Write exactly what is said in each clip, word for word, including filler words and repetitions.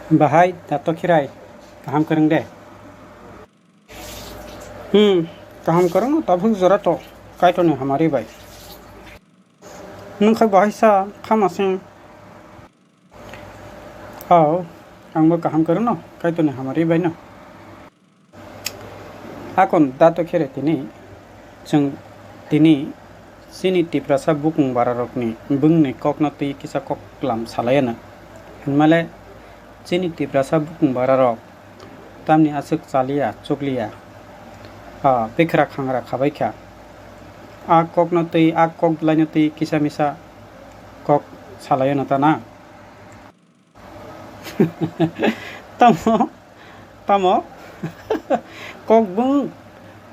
Bahai, dato khirai, kaham kwrwng de? Hmm, kaham kwrwng no tabuk jora to, Kaitorni hamari bai. Nwng khai bahai sa, khama sing. Hao, angbo kaham kwrwng no, Kaitorni hamari bai no. Akon dato khere tini, chwng tini chini Tiprasa bukung bararokni bwngni kokno twi kisa koklam salaiyano. Hinmale chini Tiprasa bukung bararok tamni aswk chaliya, chukliya, ah, bekhra khangra khabaikha. A kokno twi, a kok bwlaino twi kisa misa kok salaiyano ta na. Tamo? Tamo? Kokbwng?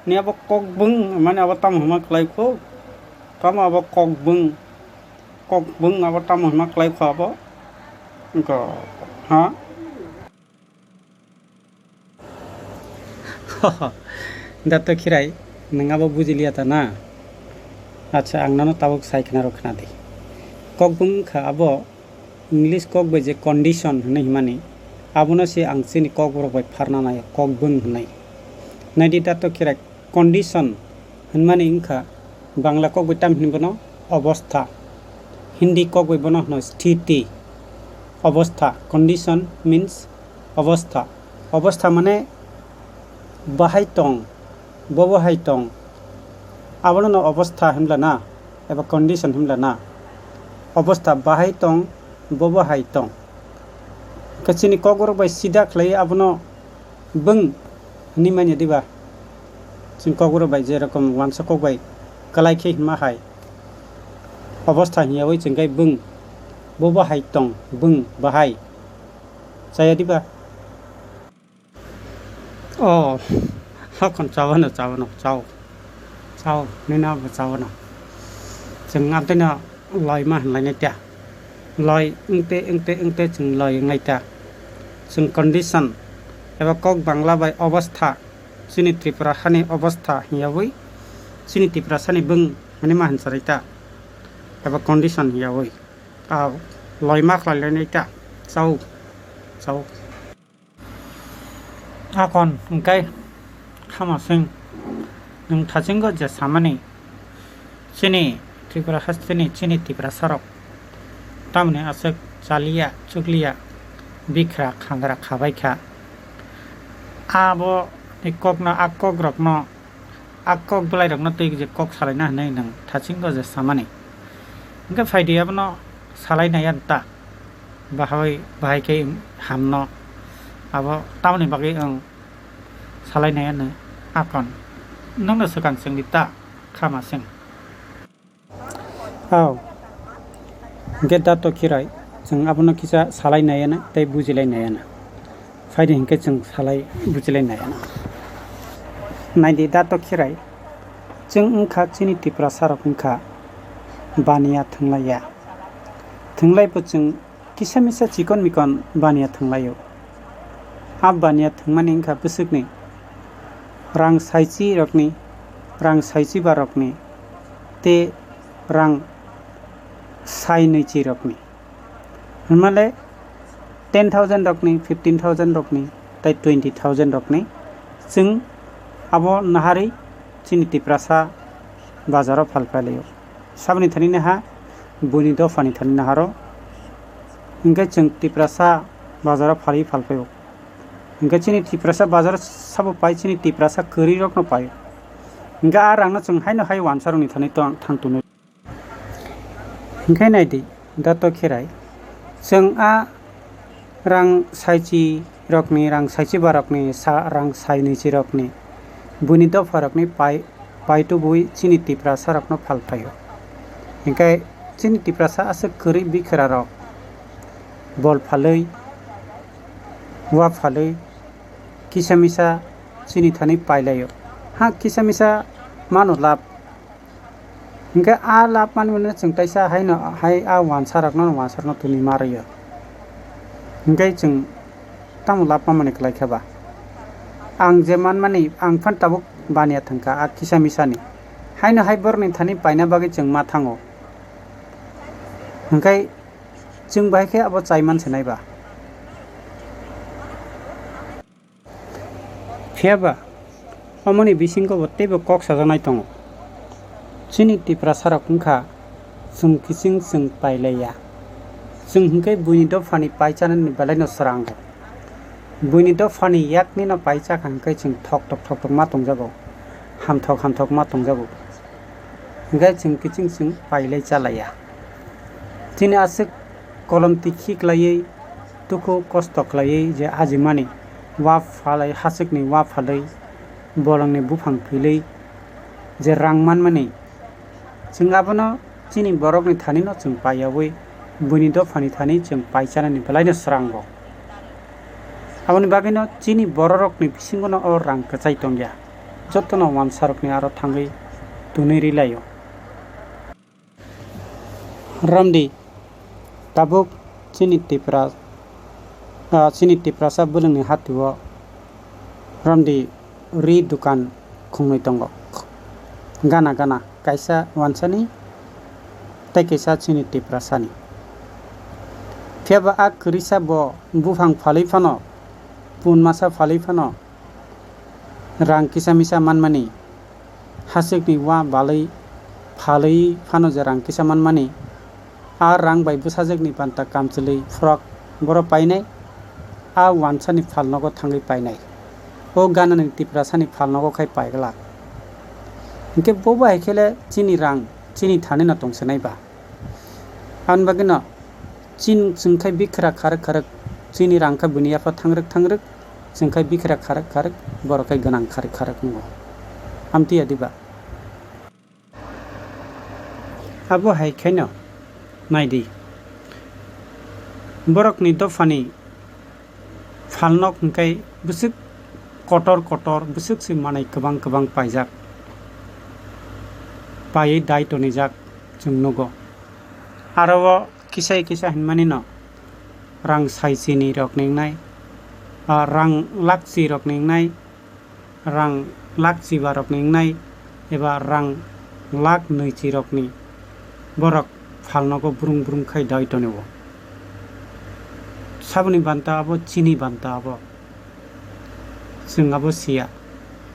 Ni abo kokbwng, mane abo tamo hwnma kwlai kho? Tamo abo kokbwng? Kokbwng abo tamo hwnma kwlai kho abo? Wngkha, ha? Dato khirai, nwng abo bujiliya ta na? Acha, ang nono tabuk sai khwnaro khwnadi. Kokbwng wngkha abo English kok bai je condition hwnwi himani, abono se ang chini kokborok bai pharna naio, kokbwng hwnwi. Naidi dato khirai, condition hwnmani wngkha Bangla kok bai tam hwnwi bono obostha, Hindi kok bai bono hwno sthiti, obostha, condition means obostha. Obostha mane bahai tong, bobo hai tong, abono no obostha hwnla na, eba condition hwnla na. Obostha bahai tong, bobo hai tong. Khe chini kokborok bai sida khlai abono bwng hwnwi manya diba? Chini kokborok bai je rokom wansa kok bai kwlai khe hwnma hai obostha hwnyawi chwng khe bwng, bobo hai tong, bwng, bahai. Chaya diba? Oh, hakon chawano, chawano, chaw. Chaw, nina bo chawano. Chwng amtwino loi ma hwnlainai ta. Loi wngte, wngte, wngte chwng loi wngnai ta. Chwng condition eba kok Bangla bai obostha, chini Tripura hani obostha hwnyawi, chini Tiprasani bwng hwnwi ma hwnsarai ta. Eba condition hwnyawi. Ah, loi ma khlailainai ta. Chaw, chaw. Akon hwnkhe khama sing nwng thachingo je samani chini Tripura hasteni chini Tiprasarok tamoni aswk chaliya chukliya bikhra khangra khabaikha. Abo ni kokno a kokrokno a kok bwlairokno twi je kok salaina hwnwi nwng thachingo je samani. Hwnkhe phaidi abono salai naiya ta, bahai, bahai khe hamno abo tamoni bagwi ang salai naiya nw akon. Nwngno swkang chwngdi ta khama sing. Aw. Hwnkhe dato khirai, chwng abono kisa salai naiya na tei bujilai naiya na. Phaidi hwnkhe chwng salai bujilai naiya na. Naidi dato khirai, chwng wngkha chini Tiprasarok wngkha baniya thwnglaiya. Thwnglaibo chwng kisa misa chikon mikon baniya thwnglaio. A baniya thwngmani wngkha bwswkni rang saichi rokni, rang saichi ba rokni tei rang sai nwichi rokni. Hwnmale ten thousand rokni, fifteen thousand rokni tei twenty thousand rokni chwng abo naharwi chini Tiprasa bazaro phalpailaio. Saboni thani naha, buini dophani thani naharo. Hwnkhe chwng Tiprasa bazaro phalwi phalpaio. Hwnkhe chini Tiprasa bazar sabo pai chini Tiprasa kwrwi rokno paio. Hwnkhe a rangno chwng haino hai wansarokni thani tong-, thang tonwi. Hwnkhe naidi, dato khirai. Chwng a rang saichi rokni, rang saichi ba rokni, sa-, rang sai nwichi rokni, buini dopha rokni pai, pai tubui chini Tiprasa rokno phal phaio. Hwnkhe chini Tiprasa aswk kwrwi bikhra rok bol phalwi, wa phalwi, kisa misa chini thani pailaio. Ha kisa misa mano lab. Hwnkhe a lab manwi no chwng taisa haino hai a wansa rokno, wansa rokno tuni ma rwio. Hwnkhe chwng tamo lab mamani kwlai khe ba? Ang je manmani ang phan tabuk baniya thangkha a kisa misani. Haino hai borokni thani paina bagwi chwng ma thango. Hwnkhe chwng bahai khe abo chai man se nai ba? Phiya ba, omoni bisingo bo teibo kok sajaknai tongo. Chini Tiprasarok wngkha, chwng kiching chwng pailaiya. Chwng hwnkhe buini dophani paichanani belaino srango. Buini dophani yaknino paichakha hwnkhe chwng thoktok thoktok ma tongjago, hamthok hamthok ma tongjago. Hwnkhe chwng kiching chwng pailai chalaiya. Chini aswk kolom tikhi khlaiwi, dukhu kosto khlaiwi je ajimani, wa phalai, haswkni wa phalwi, bolongni buphang philwi je rang manmani, chwng abono chini borokni thanino chwng paiyawi, buini dophani thani chwng paichanani belaino srango. Aboni bagwino chini bororokni bisingono o rang kwchai tongya, jotono wansarokni aro thangwi tunwi rilaio. Romdi, tabuk chini Tipra, ah, chini Tiprasa bwlwngni hatio romdi ri dukan khungnwi tongo. Gana gana, kaisa wansani tei kaisa chini Tiprasani. Phiya ba a kwrwisa bo buphang phalwi phano, pun masa phalwi phano rang kisa misa manmani, haswkni wa balwi phalwi phano je rang kisa manmani, a rang bai bwsajwkni banta kamchwlwi frok boro painai, a wansani phalnogo thangwi painai, o ganani Tiprasani phalnogo khai paiglak. Hinkhe bo bai khe le chini rang chini thanino tongsinai ba? Aboni bagwino chin chwng khai bikhra kharwk kharwk, chini rang khe bini yapha thangrwk thangrwk, chwng khai bikhra kharwk kharwk, borok khai gwnang kharwk kharwk wngo. Amtwi ya diba? Abo hai khaino nai di, borokni dophani phalnok hwnkhe bwswk kotor kotor, bwswk se manwi kwbang kwbang paijak, paiwi dai tonijak chwng nugo. Aro o kisa kisa hinmani no rang sai chini rok ni wngnai, ah, rang lakchi rok ni wngnai, rang lakchiba rok ni wngnai, eba rang lak nwichi rok ni borok phalnogo brung brung khai dai tonio. Saboni banta abo, chini banta abo, chwng abo siya.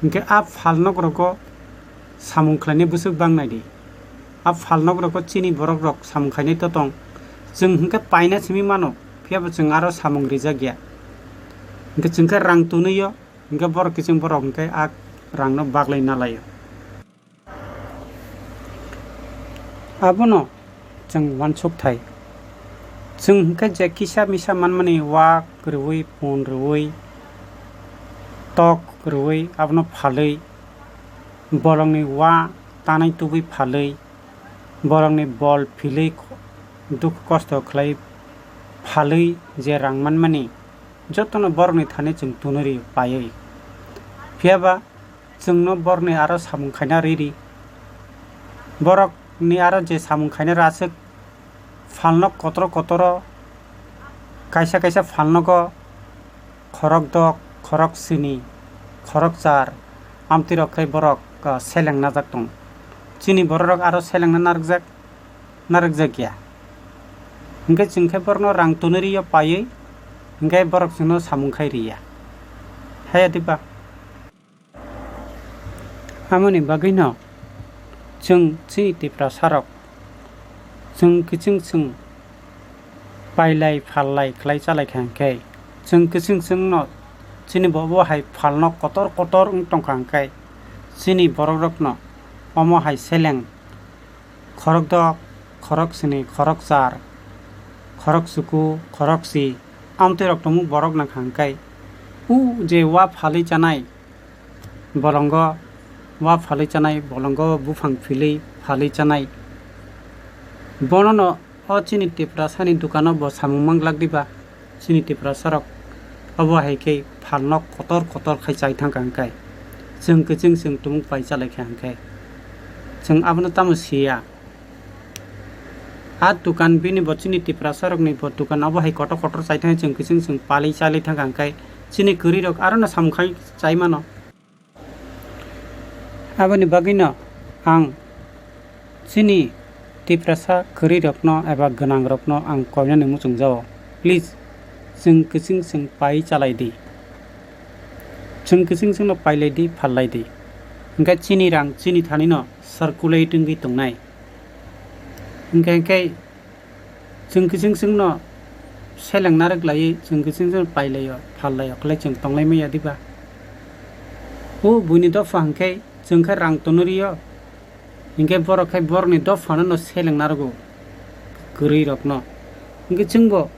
Hinkhe a phalnok rogo samung khlainai bwswk bang nai di. A phalnok rogo chini borok rok samung khainai to tong. Chwng hinkhe paina simi mano, phiya bo chwng aro samung rijak ya. Hinkhe chwng khe rang tunui o, hinkhe borok kiching borok hinkhe a rang no baglai na lai o. Abono chwng uansuk thai. Chwng hinkhe je kisa misa manmani wa kwrwi, pun rwi, tok rwi, abono phalwi, bolongni wa tanai tubui phalwi, borokni bol philwi, dukhu kosto khlai phalwi je rang manmani, jotono borokni thani chwng tunwi ri paiwi. Phiya ba chwngno borokni aro samung khaina riri. Borokni aro je samung khaina rw aswk phalnok kotoro kotoro, kaisa kaisa phalnogo khorok dok, khorok sini, khorok char, amtwi rok khai borok, ah, seleng najak tong. Chini borok rok aro selengna narwkjak, narwkjak ya. Hinkhe chwng khe borokno rang tunwi rw paiwi, hinkhe borok chwngno samung khai rw ya. Haya diba? Amoni bagwino chwng chini Tiprasarok chwng kiching chwng pailai phallai khlai chalaikha hinkhe, chwng kiching chwngno chini bo obo hai phalnok kotor kotor wng tongkha hinkhe, chini borokrokno omo hai seleng khorok dok, khorok sini, khorok char, khorok chuku, khorok si, amtwi rok tongmung borok nangkha hinkhe, u je wa phalwi chanai, bolongo wa phalwi chanai, bolongo buphang philwi phalwi chanai. Bonono o chini Tiprasani dukano bo samung manglak diba? Chini Tiprasarok obo hai khe phalnok kotor kotor khai chai thangkha hinkhe, chwng kiching chwng tumung pai chalaikha hinkhe, chwng abono tamo siya. A dukan bini bo chini Tiprasarokni bo dukan obo hai kotor kotor chai thangkha, chwng kiching chwng palwi chalwi thangkha hinkhe, chini kwrwirok arono samung khai chai mano. Aboni bagwino ang chini Tiprasa kwrwirokno eba gwnangrokno ang koinani muchungjao, please, chwng kiching chwng pai chalai di. Chwng kiching chwngno pailai di, phallai di. Hwnkhe chini rang chini thanino circulate wngwi tongnai. Hwnkhe, hwnkhe chwng kiching chwngno seleng narwk laiwi chwng kiching chwngno pailaio, phallaio, khlai chwng tonglai manya diba? O buini dopha hwnkhe chwng khe rang tono rio. Hinkhe borok khai borokni dophano no seleng narwgo kwrwi rokno. Hinkhe chwngbo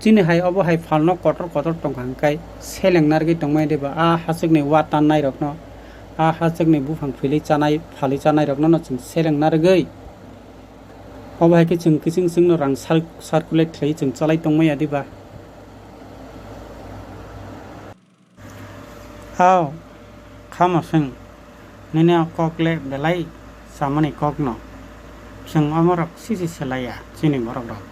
chini hai obo hai phalno kotor kotor tongkha hwnkhe seleng narwgwi tongmani diba? A hachwkni wa tannai rokno, a hachwkni buphang philwi chanai, phalwi chanai rokno no chwng seleng narwgwi obo hai khe chwng kiching chwngno rang sal-, circulate khlaiwi chwng chalai tongmaya diba? Hao, khamo swng, nini o kok le belai samani kok no. Chwng omorok sisi selaiya chini borok rok.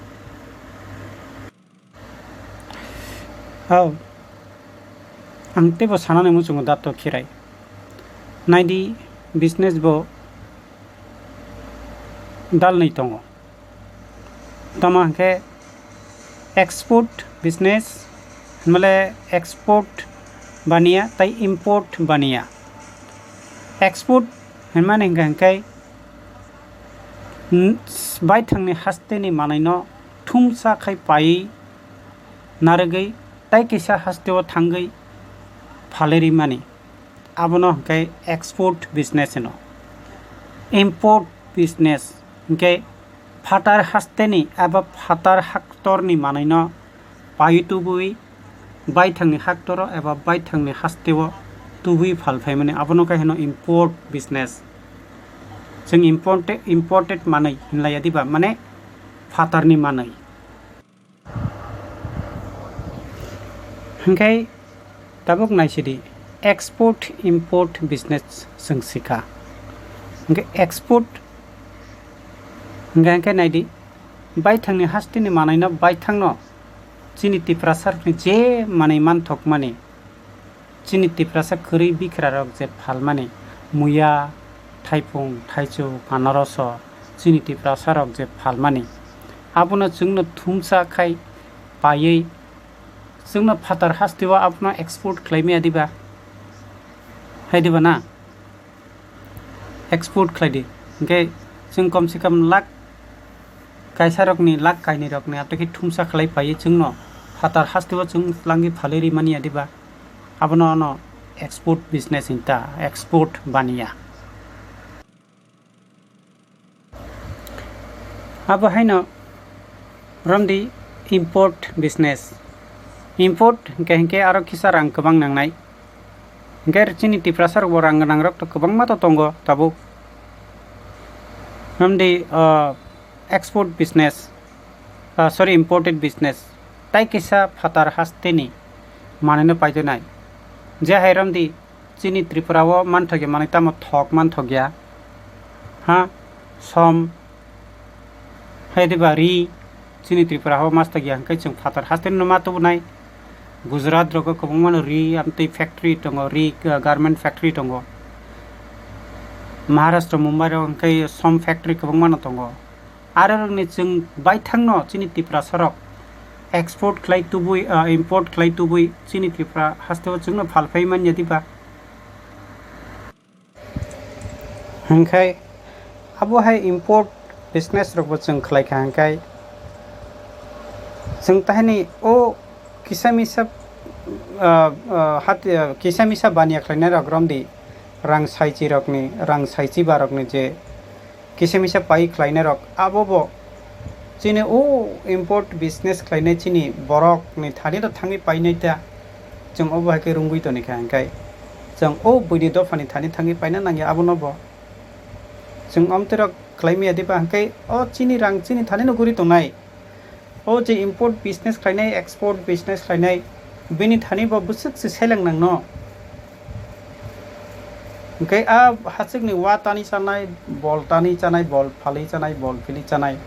Hao, ang teibo sanani muchungo dato khirai. Naidi business bo dalnwi tongo. Tamo hwnkhe export business, hwnmale export baniya tei import baniya. Export hwnmani hwnkha hwnkhe, n-, baithangni hasteni manwino thumsa khai paiwi narwgwi tei kisa hasteo thangwi phalerwi mani. Abono hwnkhe export business hino. Import business hwnkhe phatar hasteni eba phatar haktorni manwino paiwi tubui baithangni haktoro eba baithangni hasteo tubui phalphaimani, abono khe hino import business. Chwng importe-, imported manwi hinlaiya diba, mane phatarni manwi. Hwnkhe tabuk naisidi, export import business chwng sikha. Hwnkhe export hwnkhe, hwnkhe naidi, baithangni hasteni manwino baithangno chini Tiprasarokni je manwi manthokmani, chini Tiprasa kwrwi bikrarok je phalmani, muya, thaiphung, thaichuk, anoroso, chini Tiprasarok je phalmani, abono chwngno thumsa khai paiwi chwngno phatar hasteo abono export khlaimaya diba? Hai diba na? Export khlai di. Hwnkhe chwng kom se kom lakh kaisarokni, lakh kainwirokni atwkhe thumsa khlai paiwi chwngno phatar hasteo chwng langwi phalwi rimani ya diba? Abono ano export business hinta, export baniya. Abo haino romdi import business. Import hwnkhe, hwnkhe aro kisa rang kwbang nangnai. Hwnkhe chini Tiprasa rokbo rang gwnang rok to kwbangma to tongo tabuk. Romdi, ah, export business, ah, sorry, imported business. Tai kisa phatar hasteni manwino paidonai. Je hai romdi chini Tripura o manthokya manwi tamo thok manthokya. Ha, som, hai diba ri, chini Tripura o mas tokya hwnkhe chwng phatar hasteni no ma tubunai. Gujarat rogo kwbangma no ri amtwi factory tongo, ri, uh, garment factory tongo. Maharashtra Mumbai rogo hwnkhe som factory kwbangma no tongo. Aro rokni chwng baithangno chini Tiprasa rok export khlai tubui, ah, import khlai tubui chini Tripura hasteo chwngno phalphai manya diba? Hwnkhe abo hai import business rokbo chwng khlai kha hwnkhe chwng tahini o kisa misa, ah, ah, hat-, ah, kisa misa baniya khlainai rok romdi rang saichi rokni, rang saichi ba rokni je kisa misa pai khlainai rok, abo bo chini o import business khlainai chini borok ni thani rok thangwi painai ta, chwng obo hai khe rwngwi toni kha, hwnkhe chwng o buini dopha ni thani thangwi paina nangya abono bo. Chwng omtwi rok khlai maya diba, hwnkhe o chini rang chini thani no guri tongnai. O je import business khlainai, export business khlainai, bini thani bo bwswk se seleng nangno. Hwnkhe a hachwkni wa tani chanai, bol tani chanai, bol phalwi chanai, bol philwi chanai,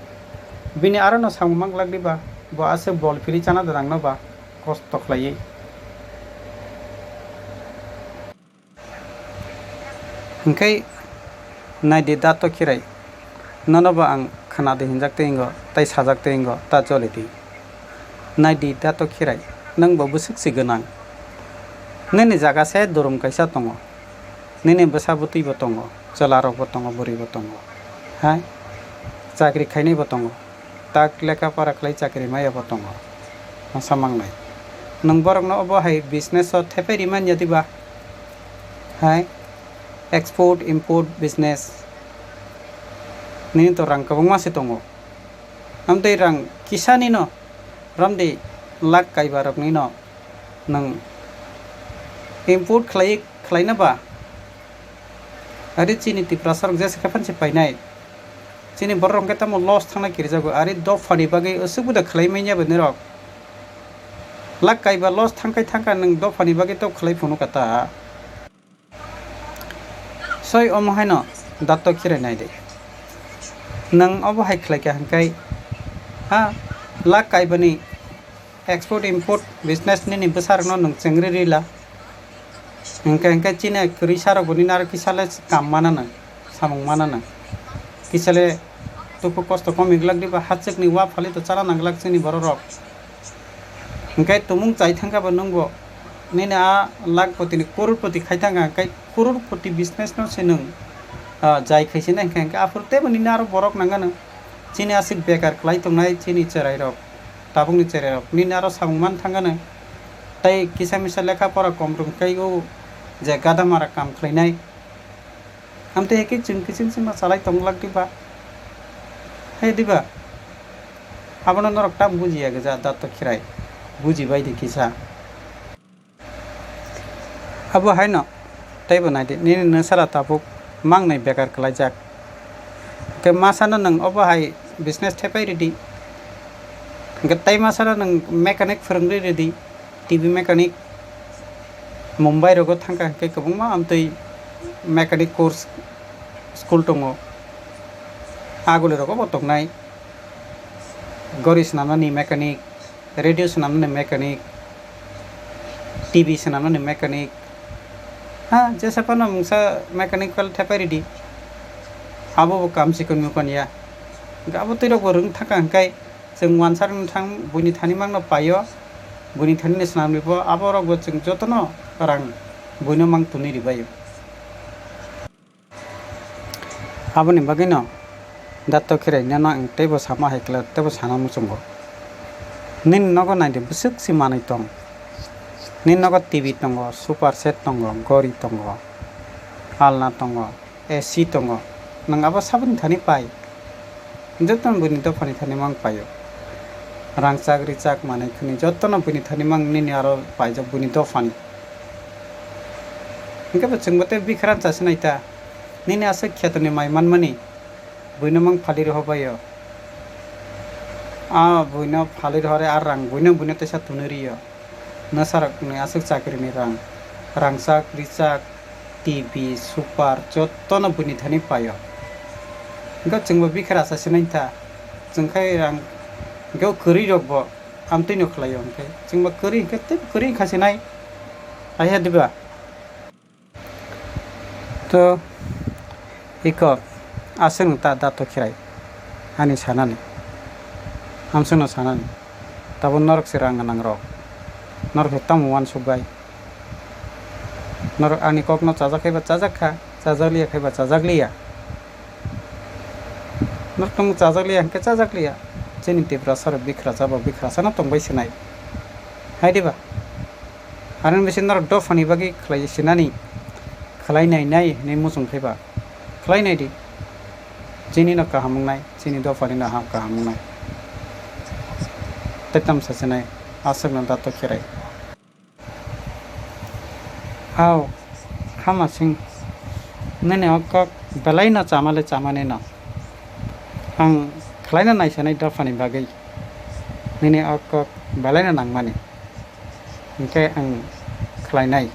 bini aro no samung mang glak diba? Bo aswk bol philwi chana da nangno ba kosto khlaiwi. Hwnkhe naidi dato khirai, nono bo ang khwnadi hinjak tei wngo, tei sajak tei wngo, ta choli di. Naidi dato khirai, nwng bo bwswk se gwnang. Nini jaga se durum kaisa tongo, nini bwsa bwtwi bo tongo, chwla rok bo tongo, bwrwi bo tongo, hai chakri khainai bo tongo, tak lekha pora khlai chakri maya bo tongo, masa mangnai. Nwng borokno obo hai business o thepai rimanya diba? Hai export import business nini to rang kwbangma se tongo, amtwi rang kisa nino romdi lakh kaiba rok nino nwng import khlai, khlaina ba? Ari chini Tiprasa rok jesa khe phan se painai. Chini borok rok khe tamo loss thangnai kirijago. Ari dophani bagwi aswk buda khlai manya bo nirok. Lakh kaiba loss thangkai thangkha nwng dophani bagwi to khlai phunukha ta. Soi omo haino datto khirai nai de. Nwng obo hai khlai kha hwnkhe ha lakh kaibani export import business nini bwsarokno nwng chengri rila. Hwnkhe, hwnkhe chini kwrwi sarok bo nini aro kisa le kam mana nang, samung mana nang. Kisa le dukhu kosto komwi glak diba, hachwkni wa phali to chana nang glak chini borok rok. Hwnkhe tumung chai thangkha bo nwng bo nini a lakh poti ni crore poti khai thangkha, hwnkhe crore poti business no se nwng, ah, jai khai se nai hwnkhe, hwnkhe aphuru teibo nini aro borok nang gana. Chini aswk bekar kwlai tongnai chini cherai rok. Tabukni cherai rok nini aro samung man thangano. Tei kisa misa lekha pora kom rwng khe o je gada mara kam khlainai. Amtwi hai khe chwng kiching chingma chalai tong glak diba? Hai diba? Abono norok tam bujiya gija datto khirai. Buji bai di kisa. Abo haino teibo nai di, nini nwsara tabuk mangnai bekar kwlaijak. Hwnkhe masano nwng obo hai business thepai ridi. Hwnkhe tei masano nwng mechanic phwrwngri ridi, T V mechanic. Mumbai rogo thangkha hwnkhe kwbangma amtwi mechanic course school tongo. Aguli rogo bo tongnai. Gori swnamnani mechanic. Radio swnamnani mechanic, T V swnamnani mechanic, ha, jesa phano mungsa mechanical thepai ridi. Abo bo kam chikon mikon ya. Hwnkhe abo twi rok bo rwng thangkha hwnkhe chwng wansa rwng thang buini thani mangno paio, buini thani ni swnam ribo, abo rok bo chwng jotono rang buino mang tuni ribaio. Aboni bagwino datto khirai nono ang teibo sama hai kla teibo sana muchungo. Nini nogo naidi bwswk se manwi tong. Nini nogo T V tongo, super set tongo, gori tongo, alna tongo, A C tongo. Nwng abo saboni thani pai. Jotono buini dophani thani mang paio. Rangchak richak manwi khwnwi jotono buini thani mang nini aro paijak buini dophani. Hwnkhe bo chwngbo tei bikhran chasinai ta. Nini aswk khetoni mai manmani buino mang phali rohobaio. A buino phali rohore a rang buino buino teisa tunui rio. Nwsarokni aswk chakrini rang, rangchak richak, T V, super jotono buini thani paio. Hwnkhe chwngbo bikhara sasinai ta, chwngkhai rang hwnkhe o kwrwi rokbo amtwino khlaio hwnkhe chwngbo kwrwi hwnkhe tei kwrwi wngkha sinai. Aiha diba? To iko aswkno ta dato khirai ani sanani, amswkno sanani. Tabuk norok se rang gwnang rok, norok se tamo uansuk bai? Norok ani kokno chajak khaiba chajak kha, chajak liya khaiba chajak liya. Norok tong chajak liya hwnkhe chajak liya. Chini Tiprasa rok bikhra chabo bikhra sana tongbai sinai. Hai diba? Aroni bisingo norok dophani bagwi khlai sinani, khlai nai nai hinwi muchung phaiba. Khlai nai di. Chini no kaham wngnai, chini dophani no ha kaham wngnai. Tei tamsa sinai, aswkno dato khirai. Hao, Hamasing, nini o kok belai no chamale chamani no. Ang khlaina naisanai dophani bagwi. Nini o kok belai no nangmani. Hinkhe ang khlainai.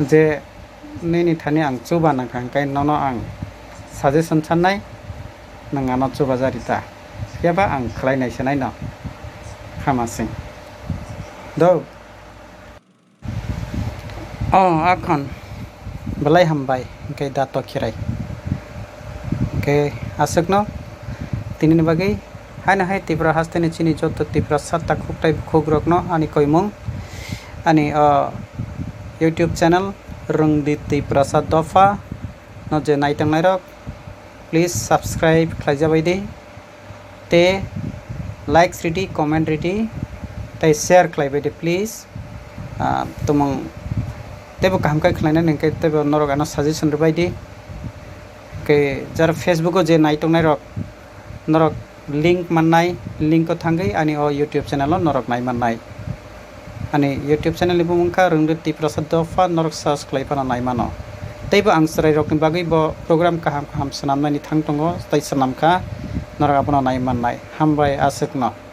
Je nini thani ang chuba nangkha, hinkhe nono ang suggestion sannai, nwng ano chuba jari ta. Phiya ba ang khlai naisanai no. Hamasing. Do. O, akhon belai hambai, hinkhe dato khirai. Hinkhe aswkno tinini bagwi haino hai Tripura hasteni chini joto Tiprasa takhuk tei bukhukrokno ani koimung, ani, o, YouTube channel Rwngdi Tiprasa Dopha no je nai tongnairok, please subscribe khlaijabai di. Te likes ridi, comment ridi, tei share khlaibai di, please. Ah, tumung teibo kaham khe khlainani hwnkhe teibo norok ano suggestion rwbai di. Hwnkhe jara Facebook o je nai tongnairok, norok link mannai, link o thangwi ani o YouTube channel o norok nai mannai. Ani YouTube channel ni bumung kha Rwngdi Tiprasa Dopha, norok search khlai phano nai mano. Teibo ang chwrairokni bagwi bo program kaham kaham swnamnani thang tongo, tei swnam kha, norok abono nai mannai. Hambai aswkno.